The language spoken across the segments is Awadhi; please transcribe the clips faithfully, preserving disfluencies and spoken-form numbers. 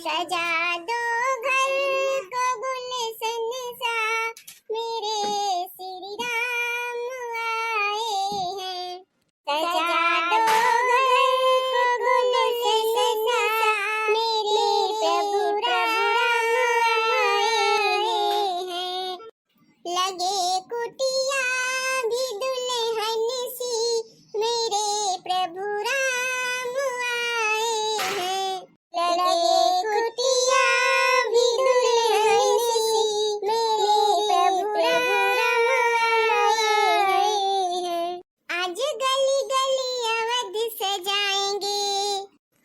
सजा दो घर को गुलशन सा, मेरे श्री राम आए हैं। सजा दो घर को गुलशन सा, मेरे प्रभु राम आए हैं। लगे कुटिया भी दुल्हन सी, मेरे प्रभु राम आए हैं। लगे कुटिया भी दुल्हन सी, मेरे प्रभु राम आए हैं। आज गली गली अवध सजाएंगे,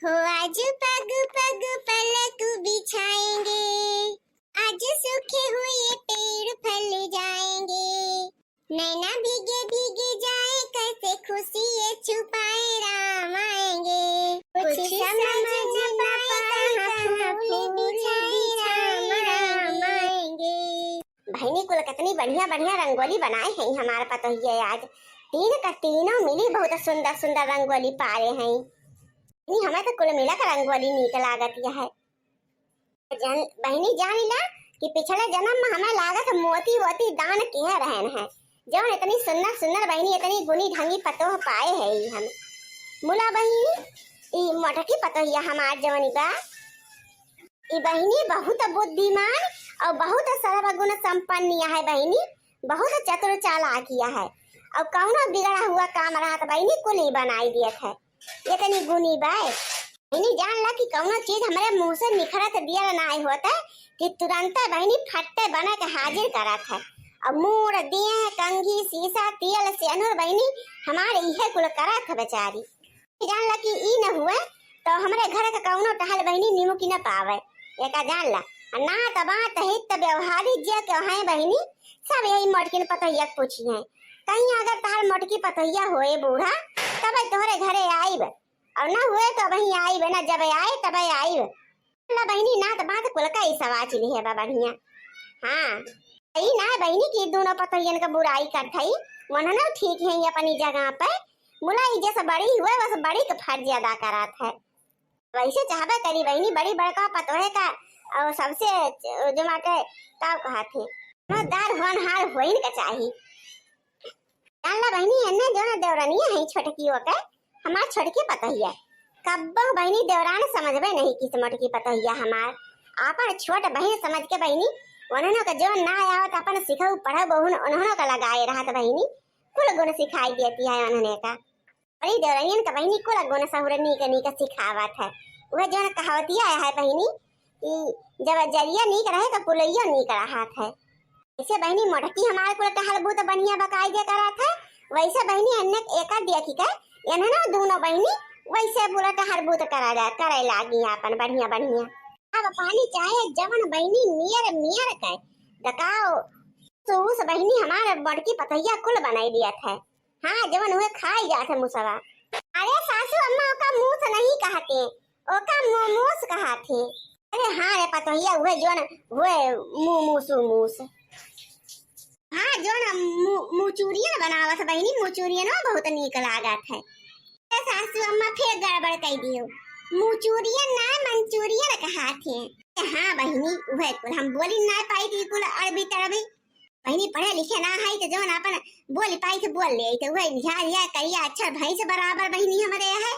हो आज पग पग पलक बिछाएंगे। आज सूखे हुए पेड़ फल जाएंगे, नैना भीगे भीगे जाए, कैसे खुशी ये छुपाए राम आएंगे। कुछ समझ न पाए कहाँ फूल बिछाए राम आएंगे। बहिनी कुल कितनी बढ़िया बढ़िया रंगोली बनाए हैं हमारे पतोहिए आज। तीन का तीनों मिली बहुत सुंदर सुंदर रंगोली पारे हैं। बहिनी हमें तो कुल मिला के रंगोली नीक लागत यह है। जन, बहिनी जान ला कि पिछले जन्म में हमें लागत मोती वोती दान किहे रहन है, जवन इतनी सुंदर सुंदर बहिनी, इतनी गुनी ढंगी पतोह पाए है ई हम। मुला बहिनी, ई मोटकी पतोहिया हमार जवनी बा, ई बहिनी बहुत बुद्धिमान और बहुत सर्वगुण संपन्न है बहिनी, बहुत चतुर चालाक है और कौनो बिगड़ा हुआ काम रहत बहिनी कुल ही बनाई दियत है। इतनी गुनी बाय। बहिनी जान ला कि कौनो चीज हमरे मुंह से निखरत दियर नाय होत कि तुरंत बहिनी फट्टे बना के हाजिर करत है। और मूड़, दिए, कंघी, सीसा, तियल, सेनुर बहिनी हमारे इहे कुल करत है बेचारी। जान ला कि ई न हुए तो हमरे घर के कौनो टहल बहिनी नीमू की न पावे। एका जान ला, नात बात हित व्यवहारी जे के हैं बहिनी, सब यही मोटकिन पतोहिया के पूछी हैं। कहीं अगर तहार मोटकी पतोहिया होए बूढ़ा, तबे तोहरे घरे आइब, और न हुए तो वहीं आइब, न जब आए तबे आइब। ला बहिनी, नात बात कुल का ई सवाच लिहे बा बढ़िया। हाँ, ई ना बहिनी कि दोनों पतोहियन का बुराई करत हई, उन्हनो ठीक है अपनी जगह पे। मुला ई जैसे बड़ी हुए, बस बड़ी के फर्ज अदा करत है। वैसे चाहबे करी बहिनी, बड़ी बड़का पतोहे का और सबसे जो माटे का कहा थे, समझदार होनहार होइन का चाही। जान ला बहिनी, एन्ने जो ना देवरनिया है छोटकी ओके, हमार छोटकी पतोहिया, कब्बो बहिनी देवरान समझबे नहीं की मोटकी पतोहिया हमार, आपन छोट बहिन समझ के बहिनी, उन्हनों के जो ना आवत अपन सिखऊ पढ़ऊ बहुन उन्हनों का लगाए रहत बहिनी, कुल गुण सिखाई देती है उन्हने का। बड़ी देवरनियन का बहिनी कुल गुण सहुर नीक नीक सिखावत है। वह जौन कहावतिया है बहिनी कि जब जरिया नीक रहे तो पुलैया नीक रहत है। ऐसे बहिनी मोटकी हमार कुल टहल बूत बढ़िया बकायदे करत है, वैसे बहिनी अन्य एका देखी के एन्हनो दोनों बहिनी वैसे पूरा टहल बूत करा ला-, करे लागी आपन बढ़िया बढ़िया। अब पानी चाहे जवन बहिनी मियर मियर के दकाओ, तो उस बहिनी हमार बड़की पतैया कुल बनाई दिया था। हाँ, जवन हुए खाई जात है मुसवा। अरे सासू अम्मा, ओका मूस नहीं कहते, ओका मोमोस कहत है। अरे हाँ रे पतोहिया, उहे जवन हुए मु-, मूसू मूस। हाँ, जवन मु-, मुचुरियन बनावत बहिनी, मुचुरियनो बहुत नीक लागत है। अरे सासू अम्मा फिर गड़बड़ कई दियो, मुचुरियन ना मंचूरियन कहत है। हाँ बहिनी, उहे कुल हम बोली ना पाई थी, कुल अरबी तरबी। बहिनी पढ़े लिखे ना है तो जवन अपन बोल पाई थे बोल ले, तो वही झा झा करिया अक्षर भैंस बराबर बहिनी हमरे है।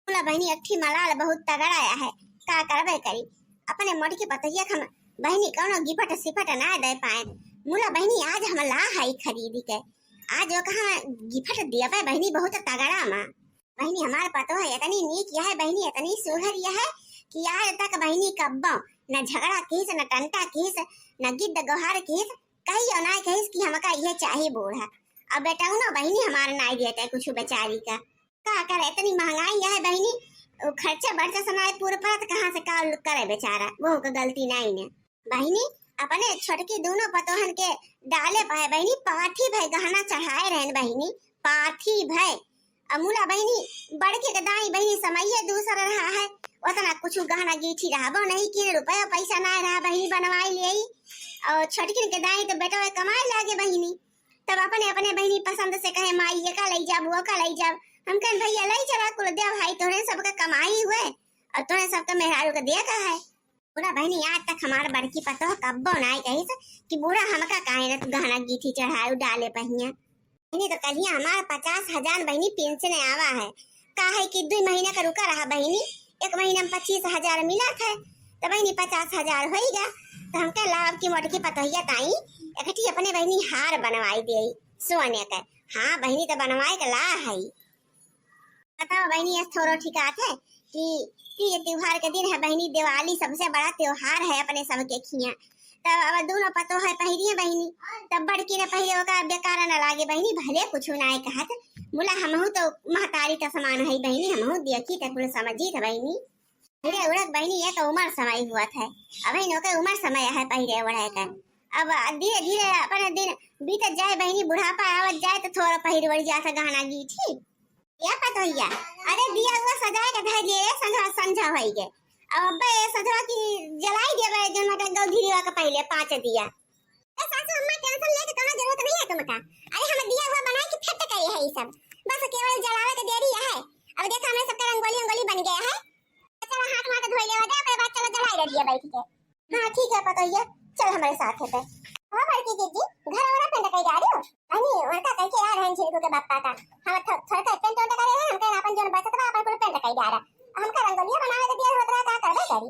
बोला बहिनी अठी मलाल बहुत तगड़ा है, का करबे करी। अपने मोटकी पतैया के हम बहिनी कौनो गिफट सिफट ना दे पाए। मुला बहिनी आज हम ला है खरीदी के, आज ओका हम गिफट दिया पाए बहिनी बहुत तगड़ा मा। बहिनी हमार पतोह इतनी नीक यह बहिनी, इतनी सुघर यह कि आज तक बहिनी कब्बो न झगड़ा किस, न टंटा किस, न गिद्द गोहार किस, कहियो नाय कहिस कि हमका इहे चाही बूढ़ा। अब बेटौनो बहिनी हमार नाय देते कुछ बेचारी का। का करे, इतनी महंगाई है बहिनी, उ खर्चा बर्चा से नाय पूर परत, कहाँ से का करे बेचारा, वहू का गलती नाय ने। बहिनी, अपने छोटकी दोनों पतोहन के डाले पाए बहिनी, पाथी भय गहना चढ़ाए रहन बहिनी, पाथी भय। अमूला बहिनी, बड़के के दाई बहिनी समइये दूसर रहा है, ओतना कुछ गहना गीठी रहबो नहीं, किन रुपया पैसा ना रहा बहिनी बनवाई लेई। और छोटकिन के दाई तो बेटवा कमाए लागे बहिनी, तब अपने अपने बहिनी पसंद से कहे, "माई, ये का लई जाब, वो का लई जाब।" हम कहन, "भैया, लई चला कुल देव भाई, तोहरे सबका कमाई हुए और तोहरे सबका मेहरारू के दे का है।" बूढ़ा बहिनी, आज तक हमार बड़की पतोह कब्बो नाई कहिस कि बूढ़ा हमका काहे न तू गहना गीठी चढ़ाए डाले पहिया। बहिनी, तो कहिया हमार पचास हजार बहिनी पेंशन आवा है, काहे कि दुई महीना का रुका रहा बहिनी, एक महीना में पच्चीस हजार मिलत है, तो बहिनी पचास हजार होइगा। तो हमका लाभ की मोटकी पतोहिया ताई एकठी अपने बहिनी हार बनवाई दे सोने के। हाँ बहिनी, तो बनवाए के ला है। बताओ बहिनी, ये थोड़ो ठिकात है कि तीज त्योहार के दिन है बहिनी, दिवाली सबसे बड़ा त्योहार है अपने सबके खिया। तब अब दोनों पतोह है पहिरी है बहिनी, तब बड़की ने पहिरे ओका बेकार न लागे बहिनी, भले कुछ ना कहत, मुला हमहू तो महतारी का समान है बहिनी, हमहू देखी त कुल समझी थ बहिनी। पहिरे उड़क बहिनी, ये तो उमर समय हुआ था, अब इन ओके उमर समय है पहिरे उड़े का। अब धीरे धीरे अपन दिन बीतत जाए बहिनी, बुढ़ापा आवत जाए तो थोड़ा पहिर उड़ जाता गहना गीठी। या पतोहिया, अरे दिया हुआ सजाए के धर दिए रे, संझा, संझा होई गे। अब अब्बे ये संझा की जलाई दिया बे, जौन मतलब गौधीरीवा के पहिले पाँच दिया। ए सासू अम्मा, टेंशन लेके कोनो जरूरत नहीं है तुमका। अरे हम दिया हुआ बनाए के फिट करी है ई सब, बस केवल जलावे के देरी है। अब देखो हमरे सबके रंगोली रंगोली बन गया है। चलो हाथ वाथ धोई लेवा दे, ओकरे बाद चलो जलाई दे दिया बैठ के। हाँ ठीक है पतोहिया, चल हमरे साथ है। हाँ बड़की जीजी, घर वाला पेंट कई डालियो। अनी उनका कह के यार हैं झिलकू के बापा का, हम थो-, थोड़ा सा पेंट उंट करे हैं, हम कहे अपन जोन बचत बा अपन कुल पेंट कई डाला। हमका रंगोलिया बनावे के दिया होत रहा, का करबे करी।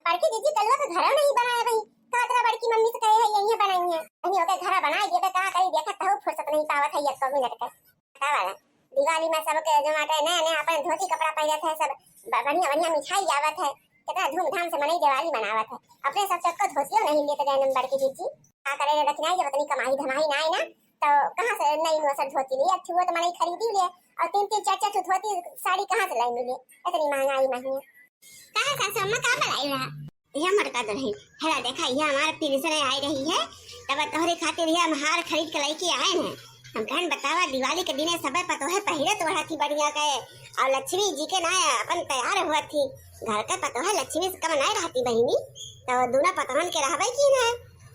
बड़की जीजी कलवा के घरो नहीं बनाए भाई, का तेरा बड़की मम्मी से कहे है यही बनाई है। अनी ओके घरा बनाए दिए, का करी, देखत हूँ फुर्सत नहीं पावत है एक मिनट के। का वाला दिवाली में सबके जो बाटे नया नया अपन धोती कपड़ा पहिरत है, सब ब-, बढ़िया बढ़िया मिठाई आवत है, कितना धूमधाम से मनई दिवाली मनावत है। अपने सब चक्को धोतियो नहीं लेते गए बड़की जीजी। का करे रे दखिनाई, जब इतनी कमाई धमाई ना आए ना, तो कहाँ से नई नोसर धोती ली? अच्छी वो तो मनई खरीदी ले, और तीन तीन चार चार ठो धोती साड़ी कहाँ से लाई मिले इतनी महंगाई में ही? कहाँ सासू अम्मा का बुलाई रहा? यह मोटका दुल्हन, हेला देखा, यह हमार पेंशन आई रही है, तब तोहरे खातिर यह हम हार खरीद के लेके आए हैं। हम कहन बतावा, दिवाली के दिने सबे पतोहे पहिरत ओढ़त ही बढ़िया के, और लक्ष्मी जी के ना अपन तैयार हुआ थी। घर के पतोहे लक्ष्मी से कम नहीं रहती बहिनी, तो दोनों पतोहन के रहबे की ना,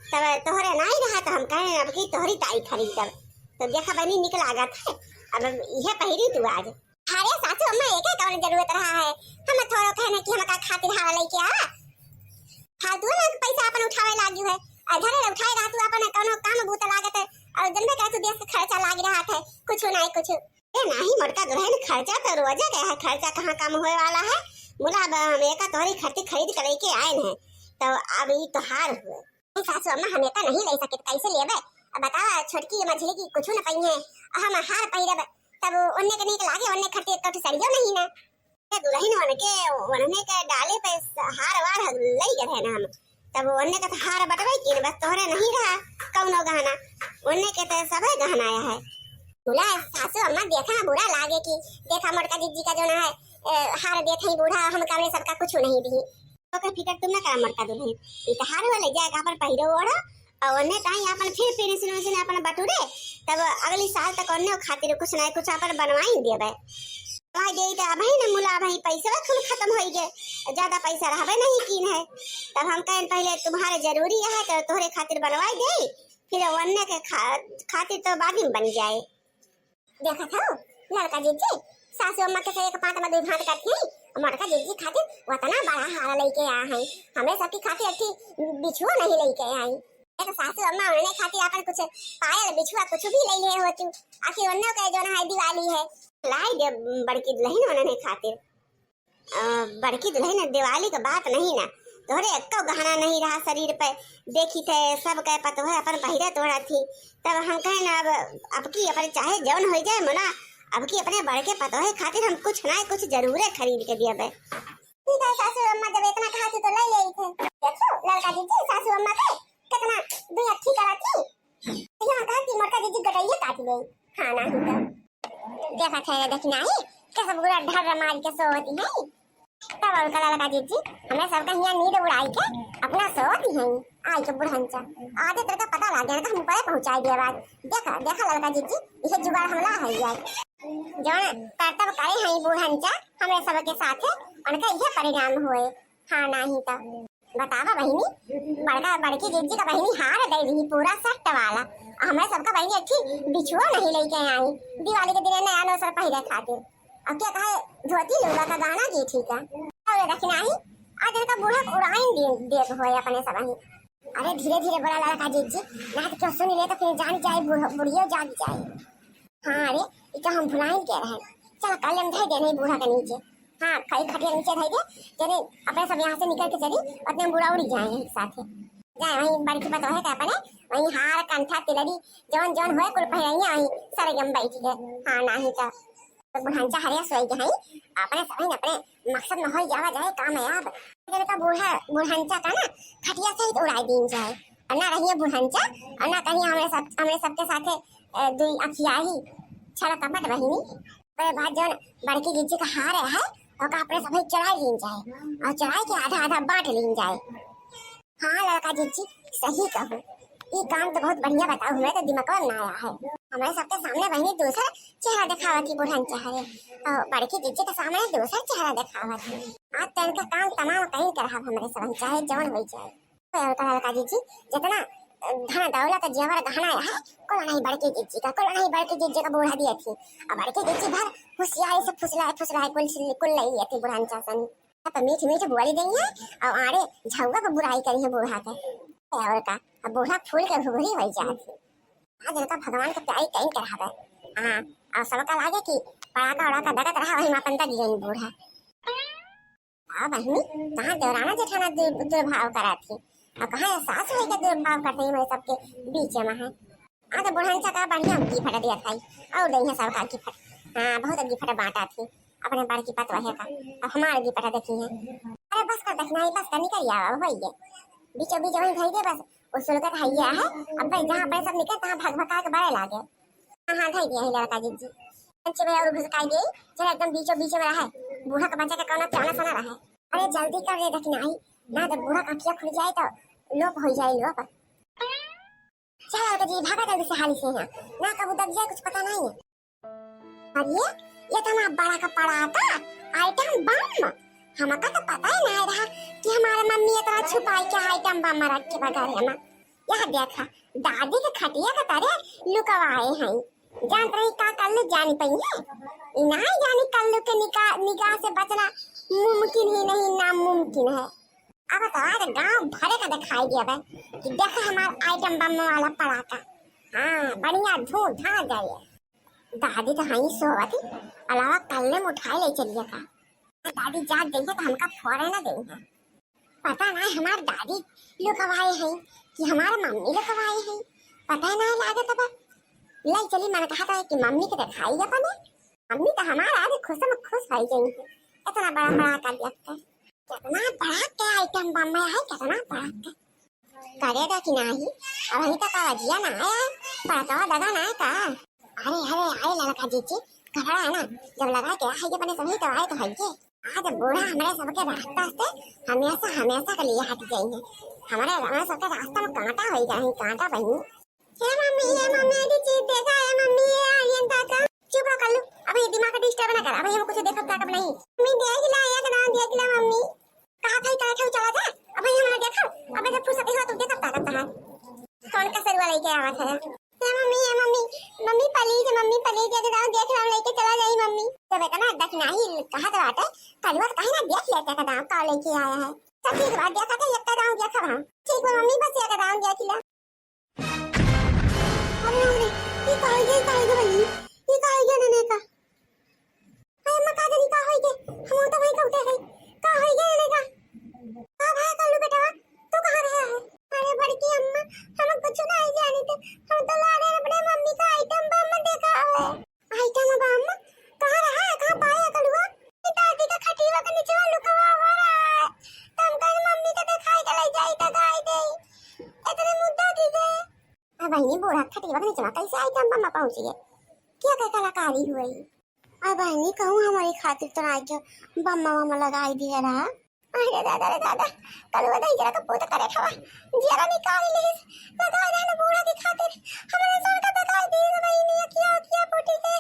तब तोहरे नहीं रहा, तो हम कहन अब की तोहरी ताई खरीदब। तो देखा बहिनी, निक लागत है, अब यह पहिरी तू आज। अरे सासू अम्मा, एके कौन जरूरत रहा है? हम थोड़ो कहने कि हमका खातिर हार लेके आवा। फालतू में पैसा अपन उठावे लागी है। अधरे उठाए रहा तू अपन कौनो काम बूत लागत है। और जनबे करे तू देश के खर्चा लागी रहा है। कुछ नहीं कुछ। ए नहीं मोटका दुल्हन, खर्चा तो रोजे के है, खर्चा कहाँ कम होए वाला है? मुला अब हम एका तोहरी खातिर खरीद के लेके आए हैं। तो अब ई तोहार हुए। सासू अम्मा, हम एका नहीं ले सकित, कैसे लेबे? अब बतावा, छोटकी मझली की कुछ न पइहे, हम हार पहिरब, तब ओन्ने के नीक लागे, ओन्ने खातिर एक ठो सड़ियो नहीं ना। ए दुल्हन, ओनके, ओन्ने के डाले पे हार वार लई के रहे ना हम, तब ओन्ने के तो हार बटबे की न, बस तोहरे नहीं रहा कौनो गहना, ओन्ने के तो सबे गहना आया है। बोला सासू अम्मा, देखा बुरा लागे कि देखा मोटका जीजी का जो ना है, ए, हार देत है बूढ़ा, हम कामने सबका कुछ नहीं दी। ओकर फिकर तुम ना करा मोटका दुल्हन, ई तो हार वाले जाए का अपन पहिरो ओढ़ो, और ओन्ने ताई अपन फिर पेंशन वेंशन अपन बटुरे, तब अगली साल तक ओन्ने खातिर कुछ ना कुछ अपन बनवाई देबे। आ गई तो अबही न मुला, अबही पैसा खुल खत्म होई गए, ज्यादा पैसा रहबे नहीं कीन है। तब हम कहन पहले तुम्हारे जरूरी है तो तोहरे खातिर बनवाई दे, फिर ओन्ने के खा-, खातिर तो बाद में बन जाए। देखत हौ लड़का जीजी, सासू अम्मा के एक पात में दुई भात करती है, मोटका जीजी खातिर उतना बड़ा हार लेके आ है, हमें सबकी खातिर अच्छी बिछुआ नहीं लेके आई। एक सासू अम्मा उन्हें खातिर अपन कुछ पायल बिछुआ कुछ भी ले ले होती, आखिर उन्हें के जो ना है दिवाली है। लाई दे बड़की दुल्हन उन्हें खातिर। अ, बड़की दुल्हन, दिवाली के बात नहीं ना, तोहरे एक्को गहना नहीं रहा शरीर पे। देखी थे सब के पतोहे अपन पहिरे तोड़ा थी, तब हम कहे ना अब, अब की अपन चाहे जौन हो जाए मुला, अब की अपने बड़के पतोहे खातिर हम कुछ ना कुछ जरूरे खरीद के दियबे। ठीक है सासू अम्मा, जब इतना कहा थी तो ले ले थे। देखो लड़का जीजी, सासू अम्मा के कितना दुई अट्ठी करा थी। यहाँ घर की मोटका जीजी गटैया काट ले। हाँ ना ही तो। देखा थे रे, देखी नाही, कैसे पूरा ढर्र मार के सोवती है। तब और का लड़का जीजी, हमें सबका हियाँ नींद उड़ाई के अपना सोवती है। आई के बुढ़न चा, आधे तेरे का पता लग गया ना, तो हम ऊपर पहुँचाई दिया बात। देखा, देखा लड़का जीजी, ये जुगाड़ हमला है यार। जौन करतब करे हैं बुढ़न चा, हमरे सबके साथ है, उनका यह परिणाम हुए। हाँ, नाही तो। बतावा बहिनी, बड़का, बड़की जीजी का बहिनी हार दे दी पूरा सेट वाला। हमें सबका बहिनी अच्छी बिछुआ नहीं लेके आई दिवाली के दिन नया नौसर पहिरे खातिर। अब क्या कहे, धोती लूगा का गाना की ठीक है। और देखी नाही, आज इनका बूढ़ा उड़ाइन दे, देख होए अपने सबही। अरे धीरे धीरे बोला ललका जिज्जी, ना तो केहू सुन ले तो फिर जान जाए, बूढ़-, बुढ़ियो जाग जाए। हाँ रे, ई तो हम भुलाइन के रहे। चल कल हम धइ देने बूढ़ा के नीचे। हाँ, कई खटिया नीचे धइ दे, जने अपने सब यहाँ से निकल के चली, उतने बूढ़ा उड़ी जाए साथे। जाए वहीं बड़की पतोहे के अपने, वहीं हार, कंठा, तिलरी, जौन जौन होए कुल पहिराइया वहीं सरगम बैठ के। हाँ, नाही तो तो बुढ़ंचा हरे सोई गए हैं, अपने सबहिन अपने मकसद में होई जावा जाए कामयाब। जन का बूढ़ा, बुढ़ंचा का ना खटिया सहित उड़ाई दीन जाए, और ना रहिए बुढ़ंचा, और ना कहीं हमरे सब, हमरे सबके साथे, ए, दुई अखियाही छल कपट बहिनी। ओकरे बाद जौन बड़की जिज्जी का हार है, ओका अपने सबहिन चुराई लीन जाए, और चुराई के आधा आधा बांट लीन जाए। हाँ ललका जिज्जी, सही कहू, ई काम तो बहुत बढ़िया बताऊ, हमरे तो दिमाग में ना आया है। हमरे सबके सामने बहिनी दूसर चेहरा देखावत ही बुढ़ंचा हरे, और बड़की जिज्जी के सामने दूसर चेहरा देखावत ही। आज तो इनका काम तमाम कहीं कर हम हमरे सबहिन, चाहे जौन होई जाए। तो ललका जिज्जी, जितना, अ, धन दौलत जेवर गहना है, कुल नहीं बड़की जिज्जी का, कुल नहीं बड़की जिज्जी का बूढ़ा दिए थी। अब बड़की जिज्जी भर होशियारी से फुसलाए फुसलाए कुल, कुल ले लिए थी बुढ़ंचा सनी। अब मीठ मीठ बोली देइहैं, और आड़े झउआ पे बुराई करिहैं बूढ़ा के। और का, अब बूढ़ा फूल के घुघरी होई जात ही। आज इनका भगवान के प्यारी कहीं करावे। हाँ, और सबका लागे कि पड़ाका उड़ाका दगत रहा, वही में अपन दग गई बूढ़ा। हाँ बहिनी, कहाँ देवराना जेठाना दुर-, दुर्भाव करात ही, और कहाँ ये सास भाई का दुर्भाव करते ही मेरे सबके बीच में है। हाँ, तो बुढ़न चका बढ़िया gift दिया था, और देइहैं सबका gift। हाँ, बहुत gift बांटा थी अपने बड़की पतोहे का, अब हमार gift देखी है। अरे बस कर दखिनाही, बस कर, निकल आवा, अब होइए। बीचों बीच वहीं धई दे बस, वो सुलगत है ये है, अब भाई जहाँ पे सब निकल तहाँ भग भगा के बड़े लागे। हाँ, हाँ, धई दिया है ललका जिज्जी। पंच में और घुसकाई दे, चल एकदम बीचों बीच में रहे, बूढ़ा का बच्चा का कौनो चाला सा ना रहे। अरे जल्दी कर रे दखिनाही, ना तो बूढ़ा का अखिया खुल जाए तो लोप हो जाए लोप। चल ललका जी, भागा जल्दी से हाली से यहाँ, ना कब दब जाए कुछ पता नहीं है। अरे ये इतना बड़ा का पड़ाका, item bomb, हमका तो पता ही नहीं रहा कि हमारे मम्मी इतना छुपाई के item bomb रखे बा घरे में। यह देखा, दादी के खटिया के तरे लुकवाए हैं। जानत रही का कल्लू जान पइहैं? ई नाहीं जानी कल्लू के निका-, निगाह से बचना मुमकिन ही नहीं, नामुमकिन है। अब तो आज गांव भरे का दिखाई दिया बे कि देखा हमार item bomb वाला पड़ाका। हाँ, बढ़िया धूम धाम जाए। दादी तो हई सोवत ही, अलावा कल्ले में उठाए ले चलिए का। दादी जाग गई है तो हमका फोरे ना देइहैं। पता ना हमार दादी लुकवाए हैं कि हमार मम्मी लुकवाए हैं, पता ना लागत बा। ले चली, मन कहा था कि मम्मी के दिखाई अपने। मम्मी तो हमार आज खुश में खुश हो गई है, इतना बड़ा पड़ाका देख के। कितना बड़ा के item bomb है, कितना बड़ा के। करे दा कि नाही, अबहीं तक आवाजिया ना आया है, पड़कवा दगा ना है का? अरे, अरे, अरे, ललका जीजी, घबरा ना, जब लगा के आए ये बने सभी तो आए तो है ये। आज बूढ़ा हमरे सबके रास्ता से हमेशा, हमेशा के लिए हट जाएंगे। हमरे, हमरे सबके रास्ता में कांटा होई गए हैं, कांटा बहिनी। हे मम्मी, हे मम्मी, एडी चीज देखा, हे मम्मी, ये alien ताका। चुप रह कल्लू, अब ये दिमाग का disturb ना कर, अब ये कुछ देखब ताकब नहीं। मम्मी, देख ला, एक दांव देख ला मम्मी। कहा था, कहा था, चला जा। अब ये हमारा देखा, अब जब फुर्सत हो तो देखब ताकब तहार। कौन का सरुआ लेके आवत है? हे मम्मी, हे mummy, mummy please, mummy please, एक दांव देख ला, लेके चला जाई मम्मी। जब इतना दखिनाही कहत बाटे, कलुआ तो कहीं ना देख लेते का दांव का लेके आया है। सब ठीक बात, देखा था, एक दांव देखा हम। ठीक बा मम्मी, बस एक दांव देख ला। अरे, अरे, ई का होई गे, ई का होई गे बहिनी? ई का होई गे नने का? अरे अम्मा, का जानी का होई गे? हम तो वहीं कउते हैं। का होई गे नने का? का भा कल्लू बेटवा? तू कहाँ रहे है? अरे बड़की अम्मा, हम कुछ नहीं जानी थे। हम तो लारे अपने मम्मी का item bomb देखा है। Item bomb? कहाँ रहा है? कहाँ पाया कलुआ? ई दादी का खटिया के नीचे लुकवा हुआ रहा है। तो हम कहीं मम्मी के दिखाई के ले जाई तो गाय दे। इतने मुद्दा दी गए। अब बहिनी बूढ़ा खटिया के नीचे कैसे item bomb पहुँची है? क्या क्या कलाकारी हुई? अब बहिनी कहूँ हमारी खातिर तो ना क्यों बम्मा वम्मा लगाई दिया रहा। अरे दादा रे दादा, कलुआ दही जरा का पूत करे खवा, जियरा निकाल लीस, लगा देन बूढ़ा की खातिर, हमरे सोन का बेकार दीन बहिनी, अखिया, अखिया फूटी के,